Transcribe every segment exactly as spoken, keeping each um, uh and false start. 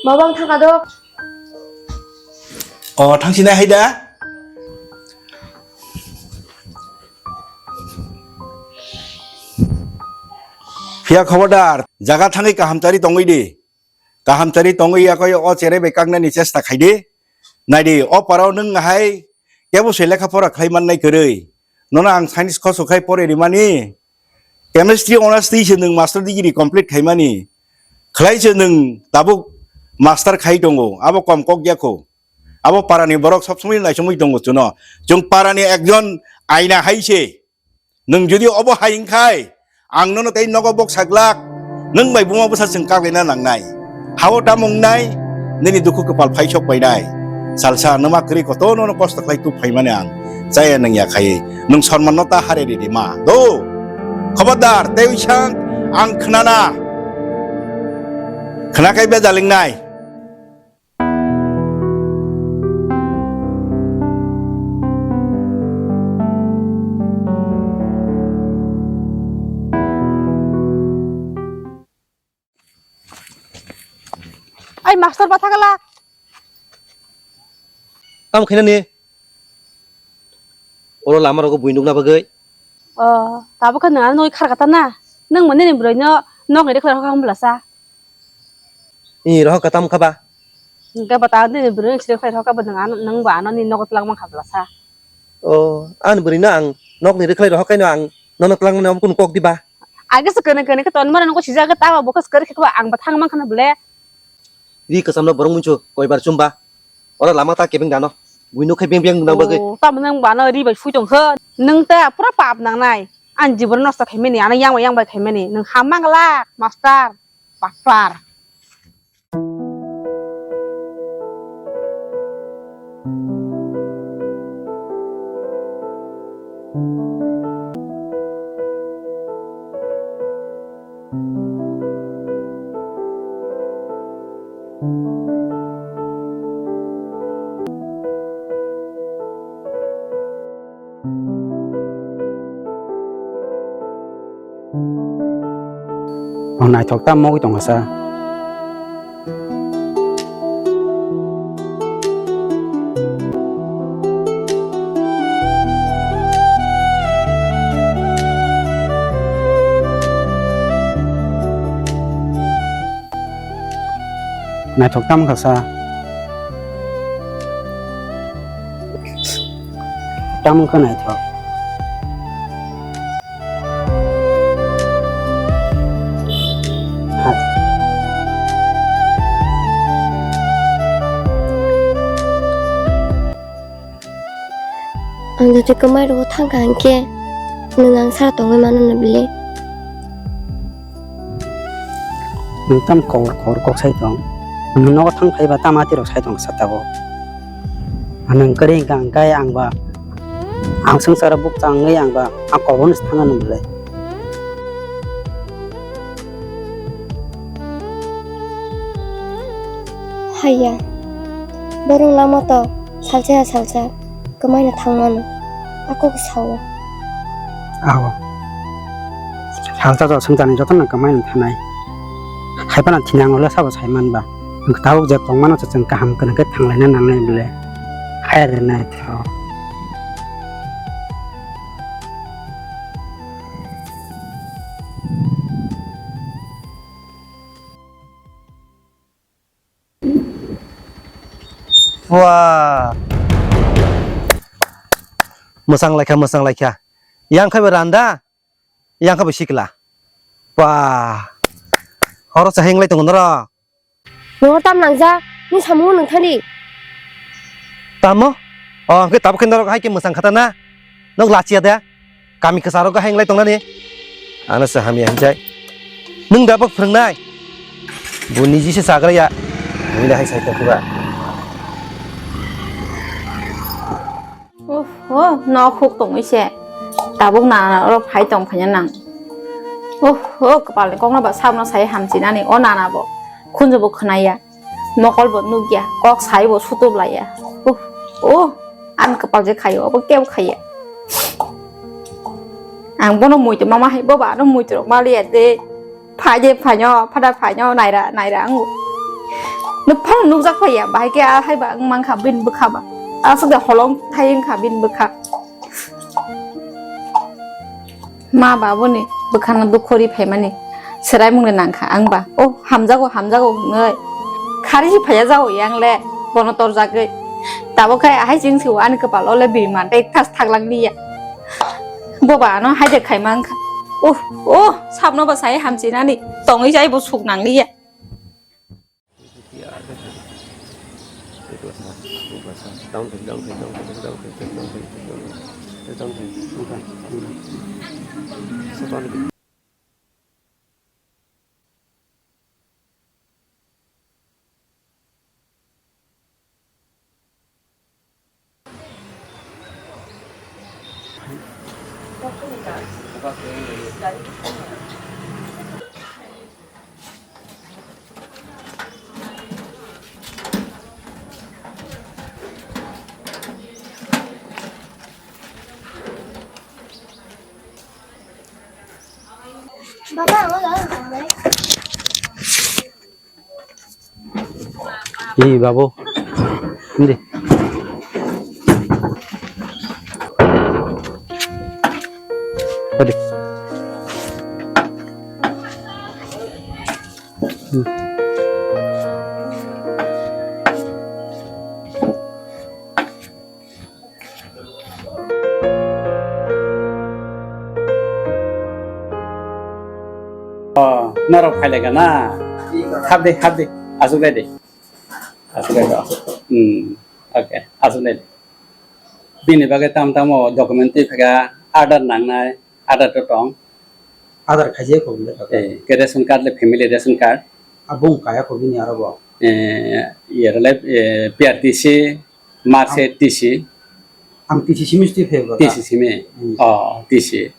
Mabang thangka do. O, thangsinai hai da? Phiya khobordar, jaga thangwi kaham chari tongwi di. Kaham chari tongwi yakoi o chere bai kaknani chesta khai di. Nai di, o parao nwng hai kebo se lekha pora khlai mannai kwrwi. Nono ang science khoso khai pore rimani. Chemistry honours twi se nwng master degree complete khaimani. Khlai se nwng tabuk master khai tongo. Abo kom kok ya kho. Abo parani borok sob somoi naisomoi tongo chuno. Chwng parani ekjon aina hai se. Nwng jodi obo hai wngkhai, ang nono tei nogo bok saglak, nwng bai buma bwsa chwng kaklaina nangnai. Hao tamo wngnai, nini dukhu kwpal phaisok painai. Salsa nwma kwrwi koto nono kosto khlai tuk phaimani ang. Chaya nwng ya khai, nwng sonman no ta hare ridi ma. Do, khobordar, tei wisang ang khnana. Khnakai bejal wngnai. Ai, master bathagala. Tamo khainani? Oro lama rogo buini nukna bagwi. O, tabuk khe nwng ano noi khar kata na. Nwng mane ni bwrwi no nok ni rikhlai rokha hwnbla sa. I rohok kata wngkha ba? Hwnkhe bo ta nini bwrwi no rikhlai rokha bo nwng ano, nwng bo ano ni nogo twlangma kha bwla sa. O, ani bwrwi no ang nok ni rikhlai rohok khaino ang nono twlangmani omo kunu kok di ba? Age se kene kene khe tonmani nogo sijak khe tamo bo khe kwrwi khe ba ang bo thang mankha na bwle. Ri kwcham no borok muichu koibar chumba. Oro lama ta kebeng dano. Buino khe beng beng nang bagwi. O, tamo nang bano ri bai sui tong kho. Nang ta pura pap nang nai. Ang jibon nosto khaimani, ano yang bai yang bai khaimani. Nang ham mang glak, master, bapar. O naithok ta mogwi tongkha sa. Naithok tamo kha sa. Tamo kha naithok. Ang jodi kwmai rogo thangkha hinkhe nwng ang sara tongwi mano na bile? Nwng tam kobor kobor kok sai tong. Nwng nogo thang phaiba tam atirok sai tong sa tabuk. Nwng kwrwi hwnkha hwnkhe ang ba ang swngcharo bukcha wngwi ang ba ang kobor no se thangna nang bwlai. Haiya, borok lama to salsa ya salsa kwmaino thangmano, a kok sao. Aho. Salsa to swngcharni jotono kwmaino thanai. Haiphano thini ang ulo sabo sai manba. Tabuk je tongmano se chwng kaham kwrwng khe thanglaina nangnai bwle. Haiya de naitho. Wah. Mwsang laikha, mwsang laikha. Yang khai bo randa, yang khai bo sikla. Wah. Horo sa henglai tongo norok. Nogo tam nangja, ni samung nang thani. Tamo? O, hwnkhe tabuk khe norok hai khe mwsang khata na? Nok lachiya de? Kami kwcharo gahai wng lai tongnani. Ano se hamya hinjai. Nwng da bok phwrwngnai. Bo niji se chagra ya. Nwng da hai sai tongkha ba. Uff, oh, nok huk tongwi se. Tabuk nana oro phai tong phanya nang. Uff, oh, kwpal ni kokno ba sabno sai hamchinani o nana bo. Khunju bo khwnaya. Mokol bo nukya, kok sai bo sutup laiya. Uh, uh, ang kwpal je khayo, abo kebo khaiya. Ang bono muitu mama hai, boba ano muitu rok maliya de. Phai de phaino, phada phaino, naira, naira angu. Nukphano nukjak phaiya, bahai khe a haiba wng mankha bini bwkha ba. Aswk de holong thai wngkha bini bwkha. Ma babuni bwkhano dukho ri phaimani swraimung de nangkha ang ba. Oh, hamjago, hamjago hwnwi. Khari si phaiya jago yang le, bono torjagwi. Tabuk khai ahai chwng se ani kwpal o le bini man tei thas thak lang liya. Bo ba ano hai de khai mankha. Oh, oh, sabno ba sai hamchinani, tongwi jai bo suk nang liya. Ih, babu. Hindi. Pwede. Hmm. Oh, norok phailaika na? Hapdi, hapdi. Aswk lai di. Aswk lai di. Hmm. Okay, aswk lai di. Bini bagwi tam tamo document twi phaikha, Aadhaar nangnai, Aadhaar to tong. Aadhaar khaijak kho bini bagwi. Eh, ke ration card le family ration card. Abung kaya kho bini aro bo. Eh, iyarle, eh, P R T C, March Am- T C. Ang T C simi sti phai ba. T C simi. Hmm. Oh, T C.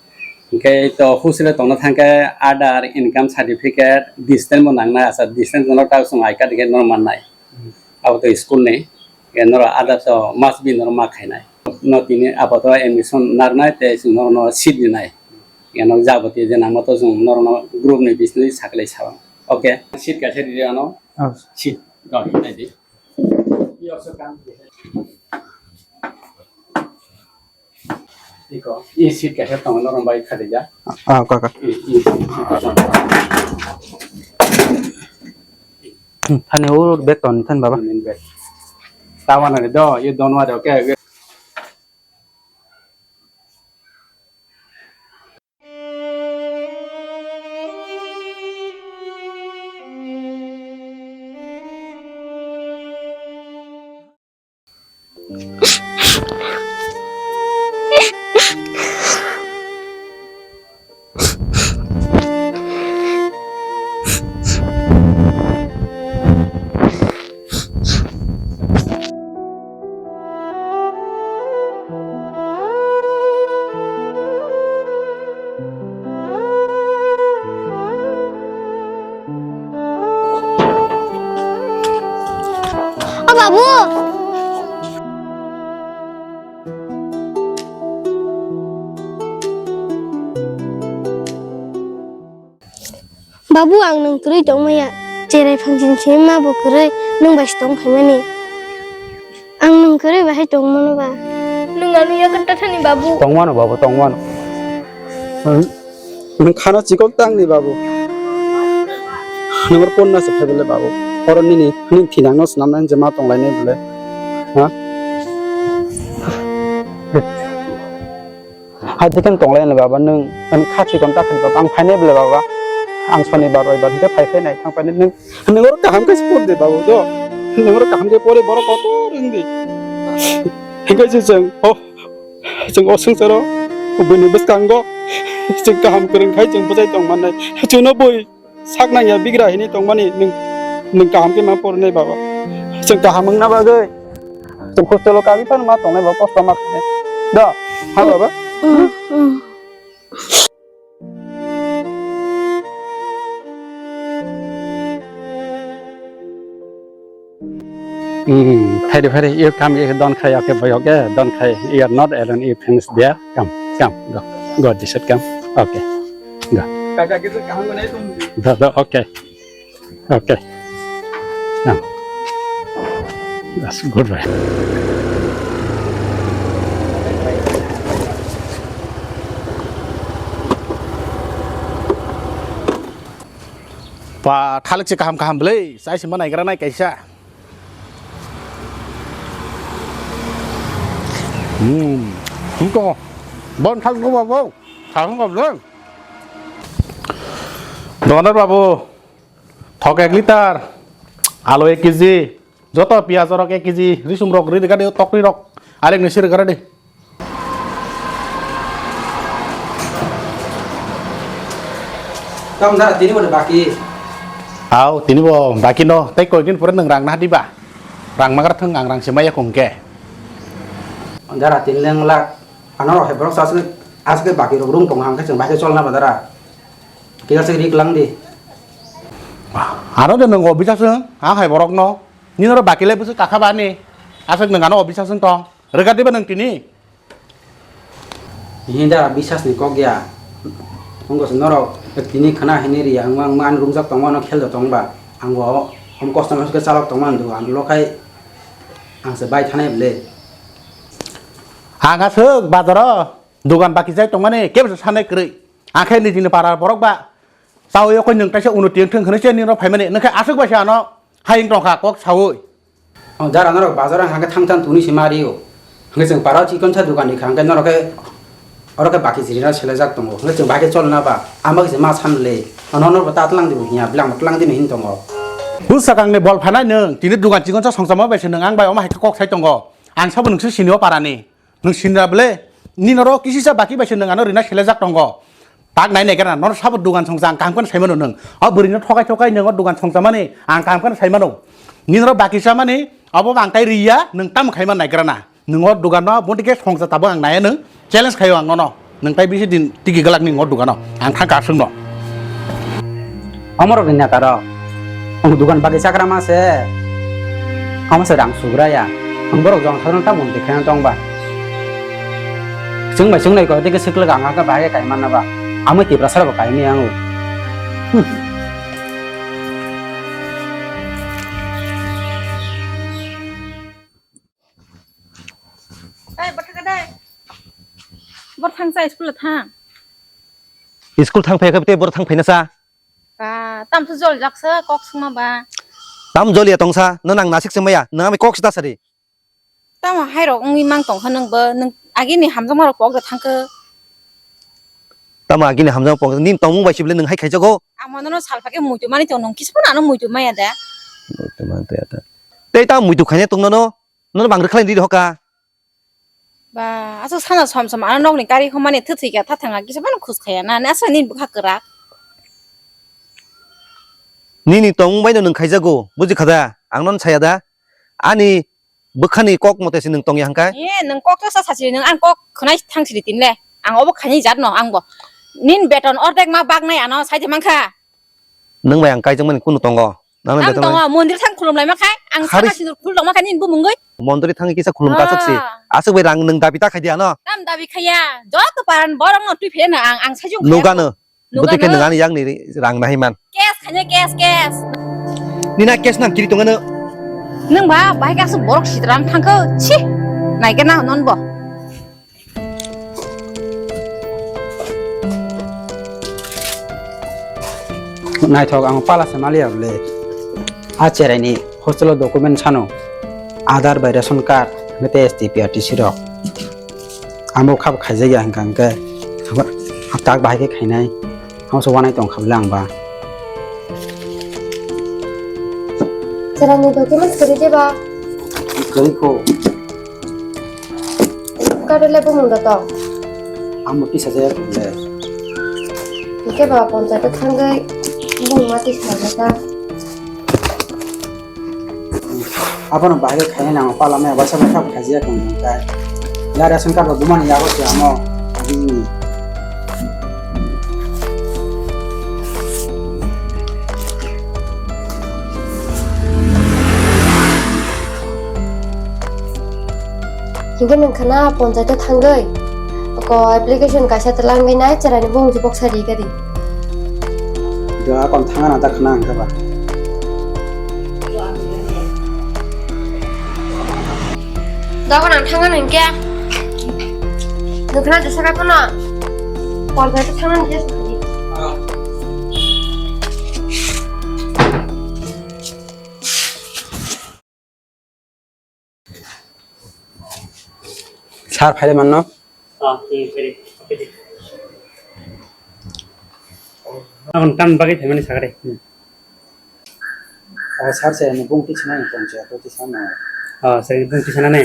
Hingke to husile tongna thangke Aadhaar, income certificate, distance mo nangnai, asa distance no ta sung I card ke no mannai. Hmm. Abo to school ni. Ke noro Aadhaar to must be noro ma khainai. No tini apato admission narnai te sung noro no seat rinai. Ke no jaboti je nangma to sung noro no group ni bisni saklai sabang. Okay. Seat kaisa ri ano. Oh. Seat. Go, ready. Iko, i seat kaisa tongo norok bai khatijak. Ah, kaka. I, i, i, i, i. Hmm, thani ur bag ton than baba. Main bag. Tawana re do, i donwa re, okay. O babu! Babu, ang nwng kwrwi tongmaya. Cherai phangsing simi ma bo kwrwi, nwng bai se tong phaimani. Ang nwng kwrwi bahai tongmano ba? Nwng ano yakung tathani, babu. Tongmano, babu, tongmano. Nwng, nwng khana chikon tangni, babu. Nwng oro ponna se phaibele, babu. Oro nini, nini thinangno swnamnani je ma tonglainai bole. Ha? Hai je khe tonglai le baba, nwng, nwng kha chikon ta khani baba, ang phainai bole baba, ang sonibar roibar hinkhe phai phai nai thang phai nai, nwng, nwng oro kaham khe se por de baba do, nwng oro kaham khe pore borok kotor wng di, hinkhe se chwng, oh, chwng o swngcharo, buini bwskango, chwng kaham kwrwng khai chwng bwchai tong mannai, chwngno bui. Sak nangya bigra hini tongmani nwng, nwng kaham khe ma pornai baba. Chwng kaham wngna bagwi chwng hostel o kami phano ma tongnai baba, kosto ma khainai. Da, ha baba? Hmm, phaidi phaidi, you come, you don't cry, okay, boy, okay, don't cry. You are not alone, you finish there. Come, come, go, go, this side, come. Okay, go. Kaka, kita kaham ko nahi tum. Go, go, okay, okay. Come. That's good, right? Pa, thalik se kaham kaham bwlwi, chai se ma naigra nai kaisa. Hmm, hum ko. Bon thal ko babo. Thal ko babo. Dokanar babu, thok ek liter, alu ek kg, joto piyaj rok ek kg, risum rok, ri rega de, tokri rok, alek ni sir gara de. Tong dara tini bo baki. Au, tini bo baki no, tei koi din pore nang rang na di ba? Rang magar thang ang rang se maya kong ke. Dara tin leng lak. Ano rok hai borok sa aswk, aswk baki rok rung tong hang khe chwng bai khe chol na ba dara. Kisa se rik lang di. Ano de nang office aswk, ang hai borok no. Nini oro baki le bwswk kakha bani. Aswk nwng ano office aswk tong. Rega diba nwng tini? Hini da bisas ni kok ya. Wngkha se norok tini khna hini ri ang, ang man rungjak tongma no khel da tong ba. Ang bo om kosto no se chalok tongma ndu ang lo khai ang se bai thanai ble. Ang aswk bazaro dugan baki jai tongmani kebo se sanai kwrwi. Ang khe nijini para borok ba. Tao yokoi nwng kaisa uno tiyang thwng hwnwi se nini rok phaimani. Nwng khe aswk bai se ano hayung tongkha kok saui. O jara norok bazar ang hangke thang thang tuni se ma rio. Hingke chwng para chikon sa dukan ni hangke norok khe oro khe baki jirina selajak tongo. Hingke chwng bai khe cholna ba ama khe ma san le. Ono no ta tlang di hiya blang tlang di hin tongo. Bwsakang ni bol phanai nwng tini dukan chikon sa songchamo bai se nwng ang bai omo hai khe kok sai tongo. Ang sabo nwng se sini o para ni. Nwng sinra bwle, nini oro kisisa baki bai se nwng ano rina selejak tongo. Tak nai nai gana, nono sabo dugan songcha ang kaham kheno sai mano nwng. O bwrwino thokai thokai nwng o dugan songchamani ang kaham kheno sai mano. Nini oro baki chamani, obo ang tai riya, nwng tamo khai man nai grana. Nwng o dugan no, bonti khe songcha tabuk ang naiya nwng, challenge khaio ang nono. Nwng tai bisi din tigi glak ni o dugan no, ang thang ka aswk no. Omorok ni neta rok. Ang dukan bagwi chakra ma se. Omo se rang sugra ya. Ang borok jong sarong ta mung tikhe tong ba. Chwng bai chwng nai ko tike sikle gang ha ka bahai kai manna ba. Amo tipra sara bo kai mi ang. Hmm. Ei, bwthaka dai. Bor thang cha school thang. School thang phai kha tei bor thang phai na sa. Ba, tamsa jol jaksa kok suma ba. Tam jol ya tongsa, no nang nasik se maya, nang ami kok sita sari. Tamo hai rok wngwi mang tongkha nang ba, nang agi ni hamjakma rok kok da thangkha. Tamo agi ni hamjakma pok, nin tongmung bai sible nang hai khaijago. Amo no sal phake muitu mani tong nang kisa phano ano muitu maya da. Muitu man to ya ta. Tei ta muitu khaina tong no, no bang rwkhlai di hoka. Ba, aswk sana som som ano nokni kari humani thwthwi kha thathang kisa phano khus khaya na, aswk nini bwkha kwrak. Nini tongmung bai no nwng khaijago, buji kha da? Ang no saya da? Ani bwkhani kok mote se nwng tongya hwnkhe? Ye, nwng kok to sa sasi, nwng ang kok khwnai thang sidi tinle. Ang obo khaini jat no, ang bo. Nin beton ordek ma baknai ano saidi mankha. Nwng bai ang kaijakmani kunu tongo? Nang Tam beton tongo, mondir thang khulumlai ma khai, ang Hari- sana sindur khul tong ma khai nin bumungoi. Mondri thangwi kisa khulum kasuk si. Ah. Aswk bai rang nwng dabi ta khai di ano? Tam dabi khaya, joto paran borok no twi pheno ang, ang sajung khaya. Nugano. Nugano. Bwtwi khe nwng ani yakni rang nahai man. Cash khanya, cash, cash. Nina cash nang kiri tongano. Nwng ba, bai kasu borok sitrang thangkho, chi. Naikhe na non bo. Naithok ang pala se maliya bwle. A cherai ni hostel o document sano. Aadhaar bai ration card, hwnkhe tei S T P R T C rok. Amo khabo khaijak ya hwnkha hwnkhe, tak bahai khe khainai. Amo se wanai tong kha bwle ang ba. Chwraini documents kwrwi de ba? Kwrwi kho. Card le bumung da tong? Amo tisa jaya kho le. Hwnkhe ba ponchayat o thangwi bumung ma tisa jaya ta. Abono bahai khe khaina nango, pala maya waisa waisa bo khaijak tong khe. Ya ration card bo bumani yago se amo. Hingke nwng khana ponchayat o thangwi ko application kaisa twlangwi nai chwraini bumung se boksa ri gari. Doa kon thangna ta khna hwnkhe ba. Dogan ang thangna hwnkhe. Nukna jesa ka phano. Pol bai thangna hwnkhe. Sir, phaile manno? Ah, hmm, phaile. Ang tam bagwi phaimani sakare. Hmm. Oh, sir, sir, ni bung tisana ni tong cha, to tisana. Oh, sir, ni bung tisana ne.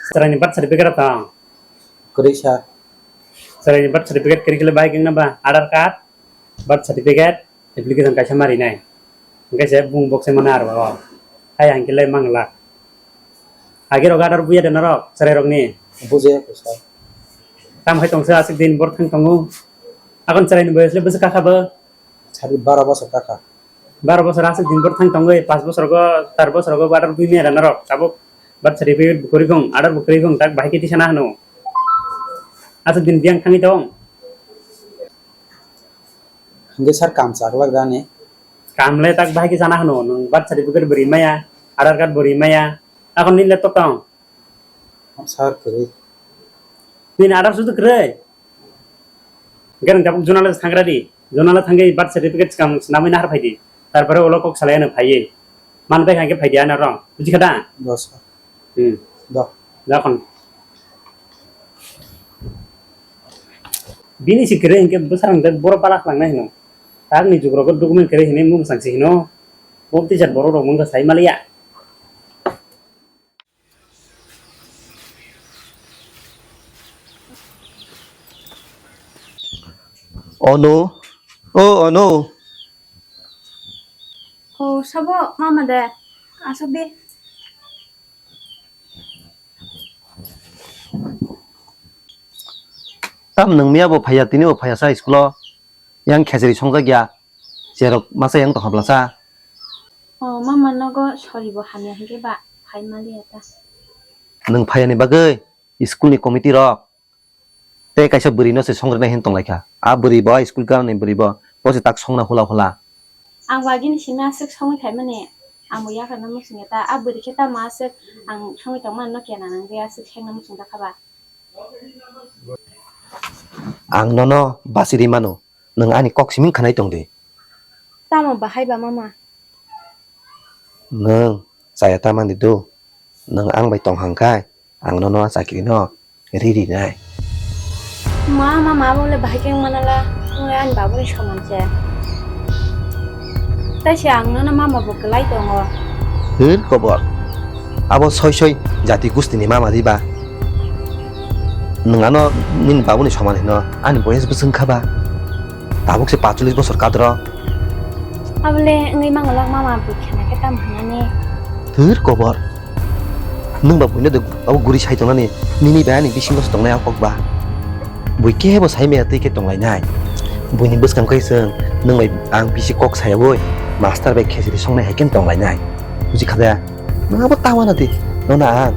Sir, ni birth certificate ta. Kwrwi, sir. Sir, ni birth certificate kwrwi kile bai geng na ba? Aadhaar card, birth certificate, application kaisa mari nai. Hingke se bung bok se mana aro. Hai hingke le mangla. Age rok aadhaar buya de norok, sir rok ni. Buja ko, sir. Tam hai tong se asik din bor thang tongo. Akon sir ni boyos le bwswk kakha bo. Sari bara bosor kaka. Bara bosor aswk din bor thang tongwi, pas bosor go, tar bosor go, water bui mera norok. Tabuk birth certificate bo kwrwi kong, aadhaar bo kwrwi kong, tak bahai khe tisana hano. Aswk din biyang thangwi tong. Hingke sir kam chaklak dani? Kam le tak bahai khe sana hano, nwng birth certificate bo rimaya, aadhaar card bo rimaya. Akon nini laptop tong? Sir kwrwi. Nini aadhaar sudu kwrwi? Hingke nwng tabuk zonal thanggra di. Zonal thangwi birth certificate swkang swnamwi nahar phai di. Tarpore ulo kok salai ano phaiwi. Man bai hingke phai di ano rong. Buji kha da? Do, sir. Hmm. Do. Jakon. Bini si kwrwi hingke bwsarang de boro balak langnai hino. Tagni jugrogo document kwrwi hinwi mung sangsi hino. Bo teacher borok rok mungsa sai maliya. Ono, o Ono. O sabo mama de, asok de. Tam nwng miya bo phaiya, tini bo phaiya sa school o. Yang khejri songjak ya, cherok masa yang tongkha blasa. O mama nogo sori bo hamya hingke ba phai maliya ta. Nwng phaiya ni bagwi school ni committee rok tei kaisa bwrwi no se songrinai hin tonglaikha. A bwrwi bo school gana ni bwrwi bo, bo se tak songna hula hula. Ang bo agini simi aswk songwi phaimani, ang bo yakarna muchungya ta. A bwrwi khe tamo aswk ang songwi tongmani no kena nangwi aswk sengna muchungjakha ba. Ang nono bachiri mano, nwng ani kok simi khanai tong di. Tamo bahai ba mama? Nwng chaya ta man di do, nwng ang bai tong hang khai, ang nono a chakiri no ri rinai. Ma, mama abo le bahai khe wngmana la, wngwi ani babuni soman se. Tai se ang nono mama bo kwlai tongo. Hir kobor. Abo soi soi jati gusti ni mama di ba. Nwng ano nini babuni soman hino ani boyes bwswng kha ba. Tabuk se pachulis bosor kadro. Abo le wngwi mangala mama bwkha na khe tamo hwnani. Hir kobor. Nwng ba buino de abo guri sai tongnani, nini bai ani bisingo se tongnai a kok ba. Bui kebo sai maya twi khe tonglainai. Buini bwskang khe chwng nwng bai ang bisi kok sayawoi master bai khejri songnai hai khe tonglainai. Buji kha da? Nwng abo ta wana di. Nono ang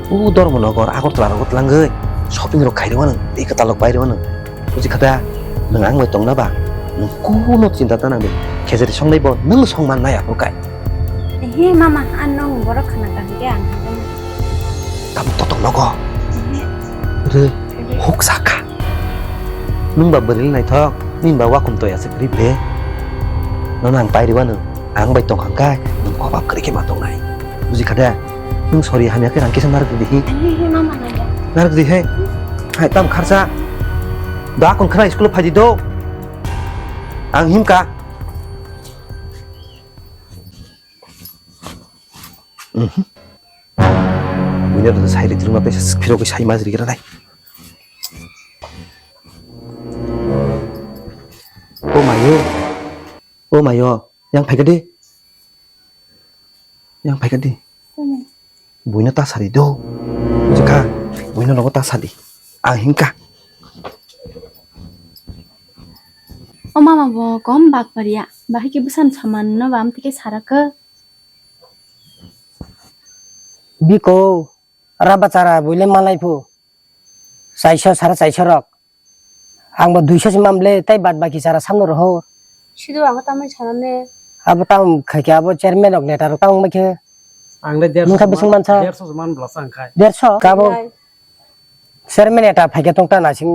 o Dharmanagar Agartala rogo twlangwi shopping rok khairwi mano, tei kwtal rok pairwi mano. Buji kha da? Nwng ang bai tongna ba? Nwng kuno chinta ta nang di. Khejri songnai bo nwng song man nai aphuru kai. Ehe, mama, ang nwng borok khna kaham khe ang hwnwi. Tabuk to tong nogo. Ehe. Re, ehe. Huk sakha. Nwng ba bwrwi naithok, nini ba wakum toya se kwrwi ble. Nono ang pairiwano, ang bai tong hang khe nwng obab kwrwi khe ma tongnai. Buji kha da? Nwng sori hamya khe rang kisa narwk di hi. Ehe, ehe, mama, nai. Narwk di he. Hai tam kharsa. Da kon khna school phai di do. Ang himka. Mhm. Buino rwda sai rwdi rwma tei phirogwi sai ma rwgwla nai. O mayo. O mayo. Yang phaikha di. Yang phaikha di. Buino ta sadi do. Jekha. Buino nogo ta sadi. Ang himka. O mama bo kom bak pariya. Bahai khe bwsani soman no ba amtwi khe sarakhe. Biko, raba chara buile malai phu. Chaisa sara chaisa rok. Ang bo duiso se mamle tai bad baki chara samno rohor. Sido ang tamai sanane. Abo tam khaikhe abo chairman rok neta rok tam wngbai khe. Ang le derso. Nungkha bising mansa. Derso se man bwlasa ang khai. Derso? Kabo. Nai. Chairman eta phaikya tong ta nasing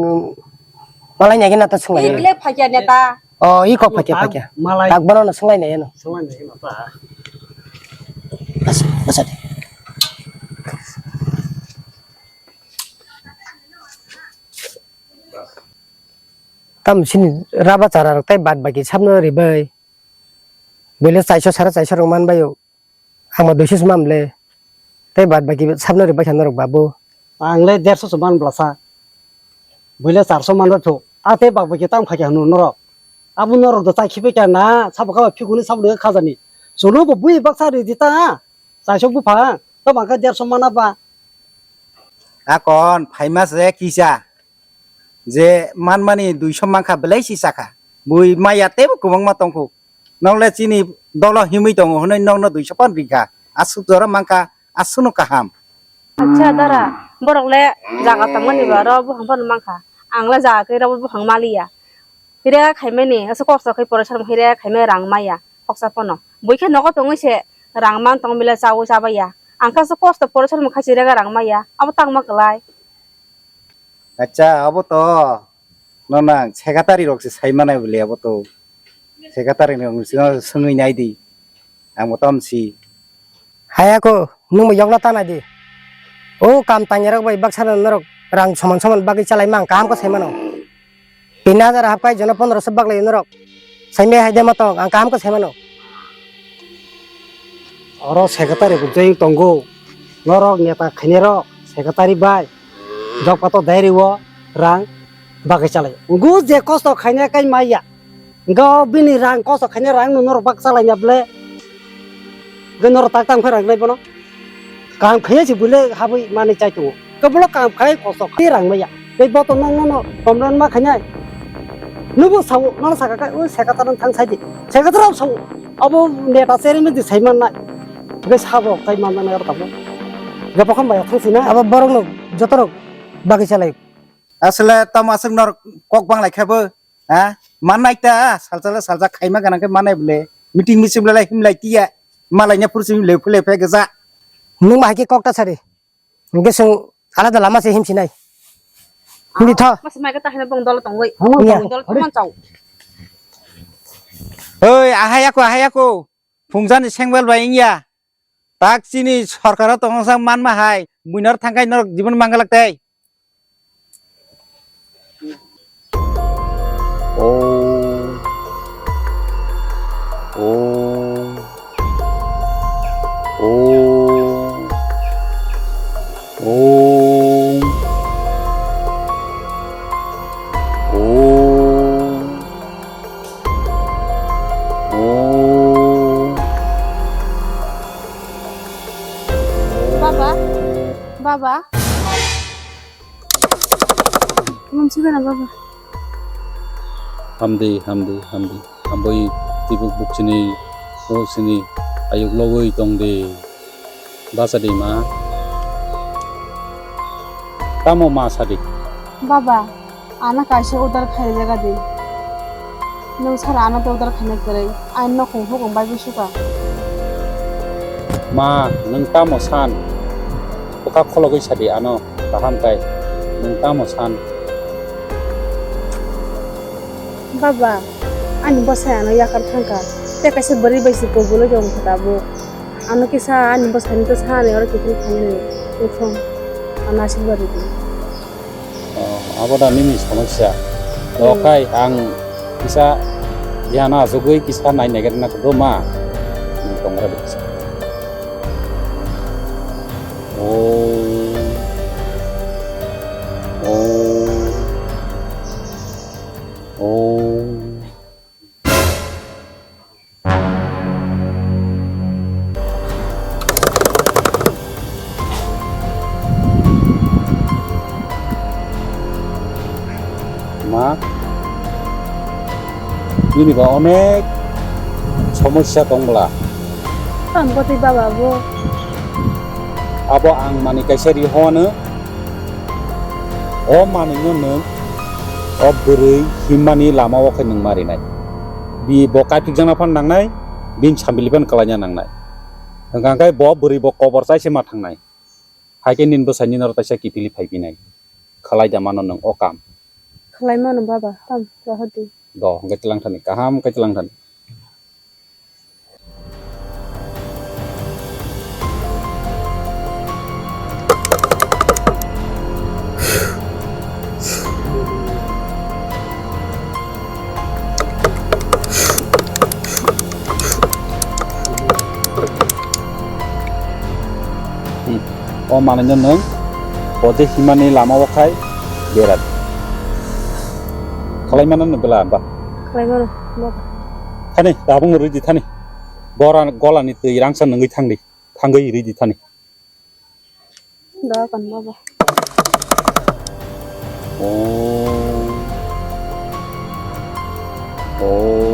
malai nai na ta swng lai. Ikle phaikya neta. Oh, i kok phaikya, phaikya. Malai. Tak bono na swng lai nai no. Swng lai nai no ta. Basa, basa de. Tam sini raba chara rok tai bad baki sabno ribai. Bele chaiso sara chaiso rok man bayo. Ang bo duiso se mam le. Tei bad baki sabno ri baikha norok babu. Ang le derso se man bwlasa. Buile charso man rw thuk. A tei bak bai khe tang phaikha hwnwi norok. Abo norok do chai khibai kha na, sabo kha phikuni sabo de khajani. Chwlo bo bui baksa ri di ta. Chaisok buphang. To bangkha derso mana ba. Akon phaima se kisa. Je manmani duiso mankha belai si sakha. Bui maya teibo kwbangma tongkhu. Nokle chini dolo himwi tongo hwnwi nokno duiso pan rikha. Aswk jora mankha, aswkno kaham. Acha dara, borok le jaga tangmani ba ro buphang phano mankha. Ang le jaga khe ro buphang maliya. Phire khaimani, asa kosto khai porosar phire khaimani rang maya, khoksa phano. Bui khe nogo tongwi se rang man tong bile chaui chabaiya. Ang kha asa kosto porosar khai se rega rang maya, abo tangma kwlai. Acha, abo to. Nono ang secretary rok se sai manai bole abo to. Secretary rok se swngwi nai di. Ang bo tam si. Hayako, nwng bo yokna ta nai di. O kam tangya rok bai baksa no norok rang soman soman bagwi chalai mang kaham khe sai mano. Tin hajar hapkai jono pondro so baglai norok. Saimai hai de ma tong, ang kaham khe sai mano. Oro secretary bo jeng tongo. Norok neta khainai rok secretary bai. Jok pato diary o rang bagwi chalai. Ngu je kosto khainai kai maya. Ngu bini rang kosto khainai rang no norok bak chalai na ble. Ngu norok tak tang phai rang nai bono. Kaham khainai se bule habwi manwi chai tongo. Kebolo kaham khai kosto khai rang maya. Tei bo to nong nono komron ma khainai. Nubo sao, nono saka kai, ui seka taran thang sai di. Seka taran sao, abo neta seri midi sai man nai. Gai sabo kai man nai aro tamo. Gai pokham bai thang sina. Abo borok no joto rok bagwi chalai. Asle tamo aswk nor kok bang lai khe bo. Ha? Man nai ta, salsa le salsa khaima gana khe manai bole. Meeting misil bole him lai tiya. Malai nya pursi him le phule phe gaja. Nung ba hai khe kok ta sari. Hingke chwng alada lama se himsinai. Hindi tho. Mas mai kata hina bong dolo tongoi. Nya. Bong dolo tongman chau. Oi, ahai ako, ahai ako. Phungjani sengbel bai wngya. Tak chini sorkaro tongsa manma hai. Buinar thangkai norok jibon mangalak tei. Om. Om. Om. Om. Om. Om. Baba, baba. Mungsi gana baba. Hamdi, hamdi, hamdi. Amboi tibuk bukchini, bukchini ayuk logoi tongdi. Bachadi ma. Tamo ma sadi. Baba, ano kaisa udar khaijagadi. Nwng sara ano tei udar khaina kwrwi, ani nokhung hukung bai bwswkha. Ma, nwng tamo san? Bwkha khologwi sadi ano, kaham khe nwng tamo san? Baba, ani bwsai ano yakar thangkha, tei kaisa bwrwi bai se kobulwi tongkha tabuk. Ano kisa ani bwsaini to sanani oro kiphil khainani, uthung ano aswk bwrwi di. Oh, abo da nini somosya. Hmm. Okhai ang kisa bihano achugwi kisa nai naigerna khe bro ma. Nwng tongra de kisa. Om. Om. Om. Ma, nini ba onek somosya tong bwla. Ang bwtwi baba bo. Abo ang mani kaisa ri hwno. O manwino nwng o bwrwi himmani lama o khe nwng marinai. Bi bo kaiphikjakna phano nangnai, bini sambili phano kwlaina nangnai. Hwnkha khe bo bwrwi bo kobor chai se ma thangnai. Hai khe nini bwsai nini oro taisa kiphilwi phai phinai. Khlai da mano nwng o kam. Khlai mano baba, tam rohor di. Do, hwnkhe tlang thani, kaham khe tlang thani. Hmm. O manwino nwng o je himani lama o khai bera di. Khlai mano no bela ba? Khlai mano, baba. Thani, tabung rwi di thani. Bora golani twi rangsa nungwi thang di. Thangwi rwi di thani. Da kan baba. O. O.